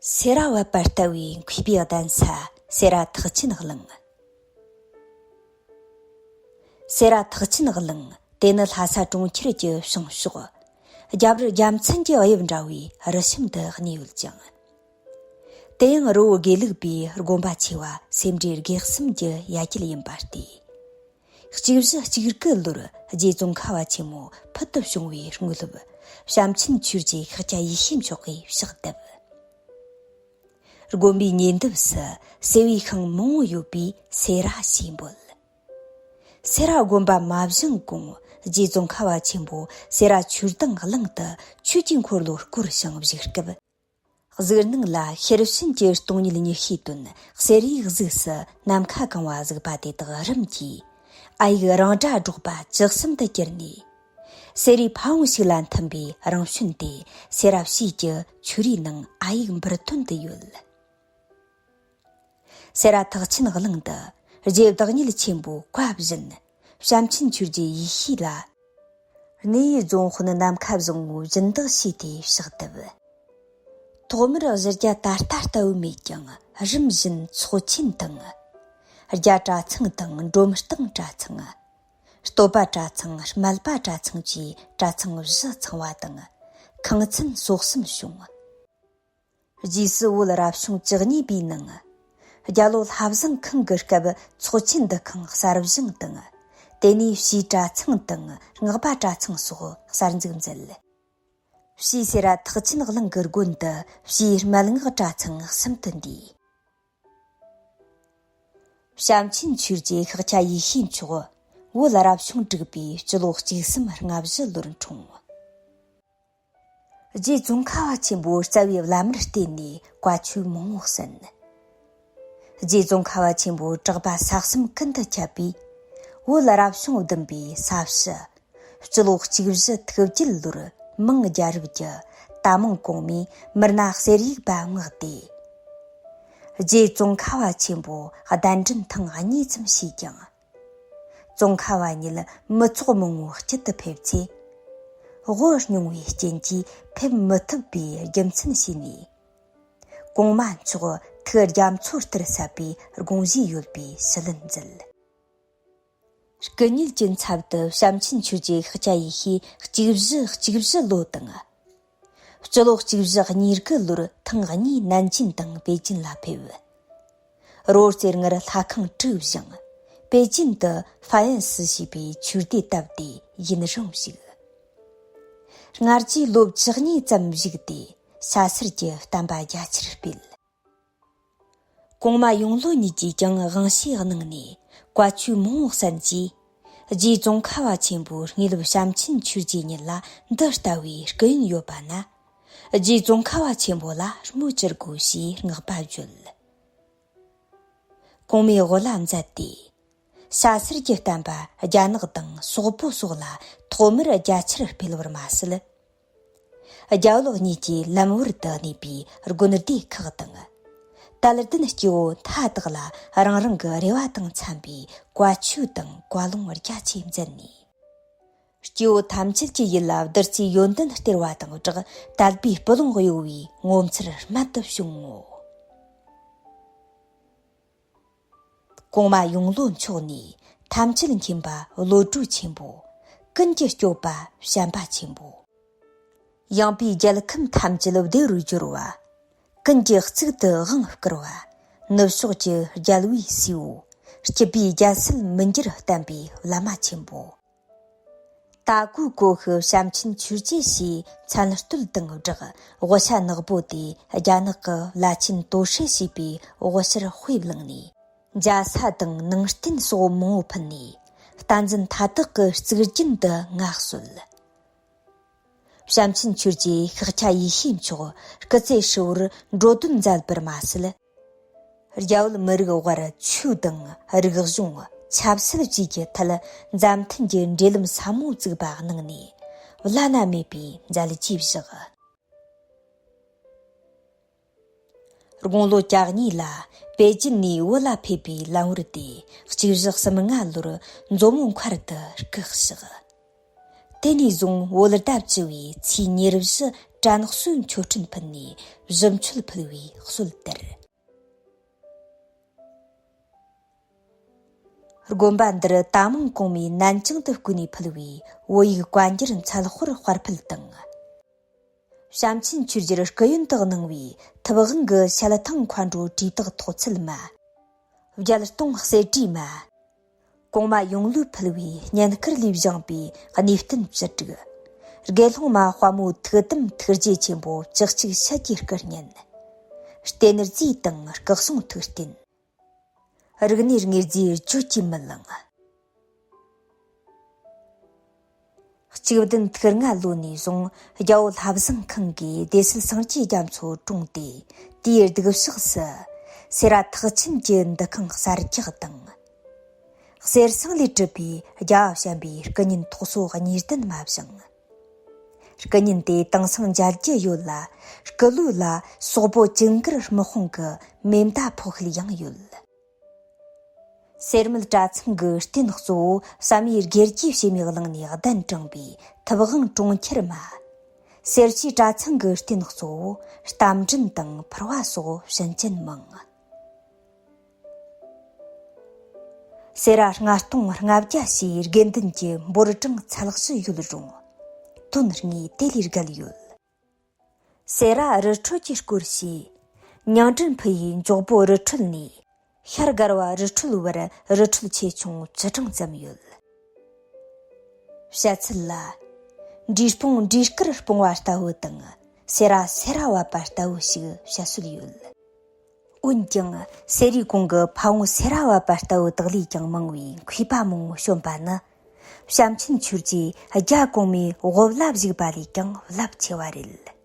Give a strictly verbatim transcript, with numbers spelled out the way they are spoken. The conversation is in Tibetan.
སེ་ར་བ་པ་ལྟ་བུའི་མཁས་པའི་གདན་ས། སེ་ར་ཐེག་ཆེན་གླིང་། སེ་ར་ཐེག་ཆེན་གླིང་། དེ་ནི་ལྷ་ས་གྲོང་ཁྱེར་གྱི་བྱང་ཕྱོགས། རྒྱབ་རི་རྒྱལ་མཚན་གྱི་དབྱིབས་འདྲ་བའི་རི་ཤམ་དུ་གནས་ཡོད་ཅིང་། དེ་ཡང་རི་བོ་དགེ་ལུགས་པའི་དགོན་པ་ཆེ་བ་སེ་འབྲས་དགེ་གསུམ་གྱི་ཡ་གྱལ་ཡིན་པ་སྟེ། གཅིག་བཞི་གཅིག་དགུ་ལོར་རྗེ་ཙོང་ཁ་བ་ཆེན་མོ་ཕུལ་དུ་བྱུང་བའི་དངོས་སློབ། བྱམས་ཆེན་ཆོས་རྗེ་ཤཱཀྱ་ཡེ་ཤེས་མཆོག་གིས་ཕྱག་བཏབ། དགོན་པའི་ཉེ་འདབས་སུ་སེ་བའི་ཤིང་མང་བོ་ཡོད་པས་སེ་ར་ཞེས་འབོད། སེ་ར་དགོན་པ་མ་བཞེངས་གོང་རྗེ་ཙོང་ཁ་བ་ཆེན་པོ་སེ་ར་ཆོས་སྡིངས་གླིང་དུ་ཆོས་ཀྱི་འཁོར་ལོ་བསྐོར་ཞིང་བཞུགས་སྐབས། གཟིགས་སྣང་ལ་ཤེར་ཕྱིན་གྱི་སྟོང་ཉིད་ཉི་ཤུའི་དོན་གསེར་ཡིག་གཟུགས་སུ་ནམ་མཁའ་གང་བ་གཟིགས་པ་དེ་དག་རིམ་གྱིས་ཨ་ཡིག་རང་སྒྲ་སྒྲོག་པ་ཇི་གསུམ་དུ་གྱུར་ནས། སེ་རའི་ཕ་བོང་ཞིག་ལ་མཐུན་པའི་རང་བྱོན་ཏེ་སེ་ར་བྱེས་ཀྱི་ཆོས་རའི་ནང་ཨ་ཡིག་འབུར་ཐོན་དུ་ཡོད། སེ་ར་ཐེག་ཆེན་གླིང་དུ་རྗེ་བདག་ཉིད་ཆེན་པོའི་བཀའ་བཞིན་བྱམས་ཆེན་ཆོས་རྗེ་ཡེ་ཤེས་ལ། གནས་ཡུལ་རྫོང་དཔོན་ནམ་མཁའ་བཟང་བོའི་སྦྱིན་བདག་བྱས་ཏེ་ཕྱག་བཏབ། ཐོག་མར་གཞི་རྒྱ་ད་ལྟ་ལྟ་བུ་མེད་ཀྱང་རིམ་བཞིན་ཚོགས་ཆེན་དང་། རྒྱ་གྲྭ་ཚང་དང་འབྲོམ་སྟེང་གྲྭ་ཚང་། སྟོད་པ་གྲྭ་ཚང་སྨད་པ་གྲྭ་ཚང་བཅས་གྲྭ་ཚང་བཞི་ཚང་བ་དང་ཁང་ཚན་སོ་གསུམ་བྱུང་། རྗེས་སུ་བོད་རབ་བྱུང་བཅུ་གཉིས་པའི་ནང་། རྒྱ་ལོ་ལྷ་བཟང་ཁང་གི་སྐབས་ཚོགས་ཆེན་འདུ་ཁང་གསར་བཞེངས་དང་། དེ་ནས་བྱེས་གྲྭ་ཚང་དང་སྔགས་པ་གྲྭ་ཚང་སོགས་གསར་འཛུགས་མཛད། བྱེས་སེ་ར་ཐེག་ཆེན་གླིང་གི་དགོན་དུ་བྱེས་སྨད་སྔགས་གྲྭ་ཚང་གསུམ་དུ་འདུས། བྱམས་ཆེན་ཆོས་རྗེ་ཤཱཀྱ་ཡེ་ཤེས་མཆོག་བོད་རབ་བྱུང་དྲུག་པའི་སྤྱི་ལོ་གཅིག་གསུམ་ལྔ་བཞི་ལོར་འཁྲུངས། རྗེ་ཙོང་ཁ་བ་ཆེན་པོའི་རྩ་བའི་བླ་མར་བརྟེན་ནས་བཀའ་ཆོས་མང་བོ་གསན། རྗེ་ཙོང་ཁ་བ་ཆེན་པོའི་གྲགས་པ་ས་གསུམ་ཀུན་ཏུ་ཁྱབ་པས། བོད་རབ་བྱུང་བདུན་པའི་ས་བྱི། སྤྱི་ལོ་གཅིག་བཞི་ཐིག་བརྒྱད་ལོར་མིང་རྒྱལ་རབས་ཀྱི་ཏ་མིང་གོང་མའི་མི་སྣ་གསེར་ཡིག་པ་མངགས་ཏེ། རྗེ་ཙོང་ཁ་བ་ཆེན་པོ་གདན་འདྲེན་ཐེངས་གཉིས་ཙམ་བྱས་ཀྱང་། ཙོང་ཁ་བ་ཉིད་མི་ཚོགས་མང་བོའི་དཀྱིལ་དུ་ཕེབས་ཚེ། དབུ་རྙིང་བའི་རྐྱེན་གྱིས་ཕེབས་མི་ཐུབ་པའི་རྒྱུ་མཚན་བྱས་ནས། གོང་མ་མཆོག་ཐུགས་རྒྱ་མཚོ་ལྟར་ཟབ་པའི་དགོངས་བཞེས་ཡོད་པའི་ཞུ་ལན་མཛད། སྐུ་ཉིད་ཀྱི་ཚབ་ཏུ་བྱམས་ཆེན་ཆོས་རྗེ་ཤཱཀྱ་ཡེ་ཤེས་གཅིག་བཞི་གཅིག་བཞི་ལོ་དང་། སྤྱི་ལོ་གཅིག་བཞི་གཉིས་དགུ་ལོར་ཐེངས་གཉིས་ནན་ཅིན་དང་པེ་ཅིན་ལ་ཕེབས། རོ་རྩེ་སྔར་ལྷ་ཁང་དྲུག་བཞེངས། པེ་ཅིན་དུ་ཧྥ་ཡན་སི་ཞེས་པའི་ཆོས་སྡེ་བཏབ་སྟེ་ཡུན་རིང་བཞུགས། སྔར་གྱི་ལོ་བཅུ་གཉིས་ཙམ་བཞུགས་ཏེ་ཤ་ཟུར་གྱི་བསྟན་པ་རྒྱ་ཆེར་སྤེལ། གོང་མ་ཡུང་ལོ་ཉིད་ཀྱིས་ཀྱང་དབང་ཤེད་གནང་ནས་བཀའ་ཆོས་མང་བོ་གསན་རྗེས། རྗེ་ཙོང་ཁ་བ་ཆེན་པོའི་དངོས་སློབ་བྱམས་ཆེན་ཆོས་རྗེ་ཉིད་ལ་འདི་ལྟ་བུའི་སྐུ་ཡོན་ཡོད་པ་ན། རྗེ་ཙོང་ཁ་བ་ཆེན་པོ་ལ་སྨོས་ཅི་དགོས་ཞེས་བསྔགས་པ་བརྗོད། གོང་མའི་དབུ་བླ་མཛད་དེ། ཤ་ཟུར་གྱི་བསྟན་པ་རྒྱ་ནག་དང་སོག་པོ་སོགས་ལ་ཐོག་མར་རྒྱ་ཆེར་སྤེལ་བར་མ་ཟད། རྒྱ་བོད་གཉིས་ཀྱི་ལམ་བར་དུ་གནས་པའི་དགོན་སྡེ་ཁག་དང་། དད་ལྡན་སྐྱེ་བོ་མཐའ་དག་ལ་རང་རང་གི་རེ་བ་དང་འཚམ་པའི་བཀའ་ཆོས་དང་བཀའ་ལུང་རྒྱ་ཆེ་མཛད་ནས། སྐྱེ་བོ་ཐམས་ཅད་ཀྱི་ཡིད་ལ་བདུད་རྩིའི་ཡོན་ཏན་སྟེར་བ་དང་སྦྲགས་དད་པའི་སྤུ་ལོང་གཡོ་བའི་ངོ་མཚར་རྨད་དུ་བྱུང་ངོ་། གོང་མ་ཡུང་ལོ་མཆོག་ནས་ཐམས་ཅད་མཁྱེན་པ་བློ་གྲོས་ཆེན་པོ། ཀུན་གྱི་སྐྱོབ་པ་བྱམས་པ་ཆེན་པོ། ཡངས་པའི་རྒྱལ་ཁམས་ཐམས་ཅད་བདེ་རུ་སྦྱོར་བ། ཀུན་གྱི་གཙུག་ཏུ་དབང་བསྐུར་བ། ནུབ་ཕྱོགས་ཀྱི་རྒྱལ་བའི་སྲས་པོ། སྐྱིད་པའི་རྒྱལ་སྲིད་མི་འགྱུར་བརྟན་པའི་བླ་མ་ཆེན་པོ། ཏ་ཀུའི་གོ་ཤུ་བྱམས་ཆེན་ཆོས་རྗེ་ཞེས་མཚན་བསྟོད་དང་སྦྲགས་དབུ་ཞྭ་ནག་པོ་དེ་རྒྱ་ནག་གི་བླ་ཆེན་དོ་ཧྲེ་ཞེས་པའི་དབུ་ཞྭར་དཔེ་བླངས་ནས། འཇའ་ས་དང་ནང་རྟེན་སོགས་མང་བོ་ཕུལ་ནས། བསྟན་འཛིན་མཐའ་དག་གི་གཙུག་རྒྱན་དུ་མངའ་གསོལ། བྱམས་ཆེན་ཆོས་རྗེ་ཤཱཀྱ་ཡེ་ཤེས་མཆོག་སྐུ་ཚེ་ཧྲིལ་བོར་འགྲོ་དོན་མཛད་པར་མ་ཟད། རྒྱ་བོད་མི་རིགས་དབར་ཆོས་དང་རིག་གཞུང་། ཆབ་སྲིད་བཅས་ཀྱི་ཐད་མཛའ་མཐུན་གྱི་འབྲེལ་ལམ་ཟབ་མོ་བཙུགས་པ་གནང་ནས་བླ་ན་མེད་པའི་མཛད་རྗེས་བཞག། དགུང་ལོ་གྱ་གཉིས་ལ་པེ་ཅིན་ནས་བོད་ལ་ཕེབས་པའི་ལམ་བར་དེ་གཅིག་བཞི་གསུམ་ལྔ་ལོར་མཛོ་མོ་མཁར་དུ་སྐུ་གཤེགས། དེ་ནས་བཟུང་བོད་ཟླ་བཅུ་བའི་ཚེས་ཉེར་བཞི་ དྲན་གསོའི་མཆོད་སྤྲིན་ཕུལ་ནས་བཞི་མཆོད་ཕུལ་བའི་སྲོལ་དར། དགོན་པ་འདིར་ད་མང་གོང་མའི་ནན་ཅིང་དུ་བསྐོས་ནས་ཕུལ་བའི་བོད་ཡིག་བཀའ་འགྱུར་མཚལ་དཔར་དཔར་ཕུལ་དང་། བྱམས་ཆེན་ཆོས་རྒྱལ་སྐུ་ཡོན་དུ་གནང་བའི་ཐུབ་དབང་གི་ཞལ་ཐང་མཁའ་འགྲོ་གྲོས་དག་ཐོག་ཚད་མ། བརྒྱད་སྟོང་གསེར་བྲིས་མ། གོང་མ་ཡོང་ལུས་ཕུལ་བའི་སྙན་དཀར་ལས་བཞེངས་པའི་གནས་བརྟན་བཅུ་དྲུག། དགེ་སློང་མ་དཔའ་མོ་ཐུགས་དམ་ཐུགས་རྗེ་ཆེན་པོ་བཅུ་གཅིག་ཤད་ཀྱི་སྐུ་བརྙན། རྟེན་རྫས་དང་སྐུ་གསུང་ཐུགས་རྟེན། རིག་གནས་དངོས་རྫས་བརྗོད་ཀྱིས་མི་ལང་། གཅིག་བདུན་ཐིག་ལྔ་ལོ་ནས་བཟུང་རྒྱལ་པོ་ལྷ་བཟང་ཁང་གིས་སྡེ་སྲིད་སངས་རྒྱས་རྒྱ་མཚོ་བཀྲོངས་ཏེ། དེའི་སྡིག་བཤགས་སུ་སེ་ར་ཐེག་ཆེན་གྱི་འདུ་ཁང་གསར་རྒྱག་དང་། གསེར་ཟངས་ལས་གྲུབ་པའི་རྒྱལ་བ་བྱམས་པའི་སྐུ་བརྙན་ཐོག་སོ་གཉིས་ལྡན་མ་བཞེངས། སྐུ་བརྙན་དེ་དེང་སང་མཇལ་རྒྱུ་ཡོད་ལ། སྐུ་ལུས་ལ་སོག་པོ་ཇུན་གར་དམག་དཔུང་གི་མེ་མདའ་ཕོག་ཤུལ་ཡང་ཡོད། སེར་སྨད་གྲྭ་ཚང་གི་རྟེན་གཙོ་བོ་བསམ་ཡས་དགེ་རྒྱས་བྱེ་མའི་གླིང་ནས་གདན་དྲངས་པའི་ཐུབ་དབང་གྲོང་ཁྱེར་མ། སེར་བྱེས་གྲྭ་ཚང་གི་རྟེན་གཙོ་བོ་རྟ་མགྲིན་དང་ཕུར་བ་སོགས་བྱིན་ཅན་མང་། སེ་ར་ལྔ་སྟོང་ལྔ་བརྒྱ་ཞེས་དགེ་འདུན་གྱི་འབོར་གྲངས་ཚད་གཞི་ཡོད་རུང་། དོན་དངོས་དེ་ལས་བརྒལ་ཡོད། སེ་ར་རི་ཁྲོད་ཀྱི་སྐོར་བཤད། ཉང་བྲན་ཕུ་ཡི་མགྱོགས་པོ་རི་ཁྲོད་ནས་ཤར་དགར་བ་རི་ཁྲོད་བར་རི་ཁྲོད་ཆེ་ཆུང་བཅུ་གྲངས་ཙམ་ཡོད། བཤད་ཚུལ་ལ། འབྲས་སྤུངས་འབྲས་དཀར་སྤུངས་པ་ལྟ་བུ་དང་སེ་ར་སེ་ར་བབས་པ་ལྟ་བུ་ཞིག་བཤད་སྲོལ་ཡོད། འོན་ཀྱང་སེ་རའི་གོང་གི་ཕ་བོང་སེ་ར་བབས་པ་ལྟ་བུ་དག་ལས་ཀྱང་མང་བའི་མཁས་པ་མང་བོ་བྱོན་པ་ནི། བྱམས་ཆེན་ཆོས་རྗེས་རྒྱ་གོང་མའི་དབུ་བླ་བཞུགས་པ་ལས་ཀྱང་རླབས་ཆེ་བ་རེད།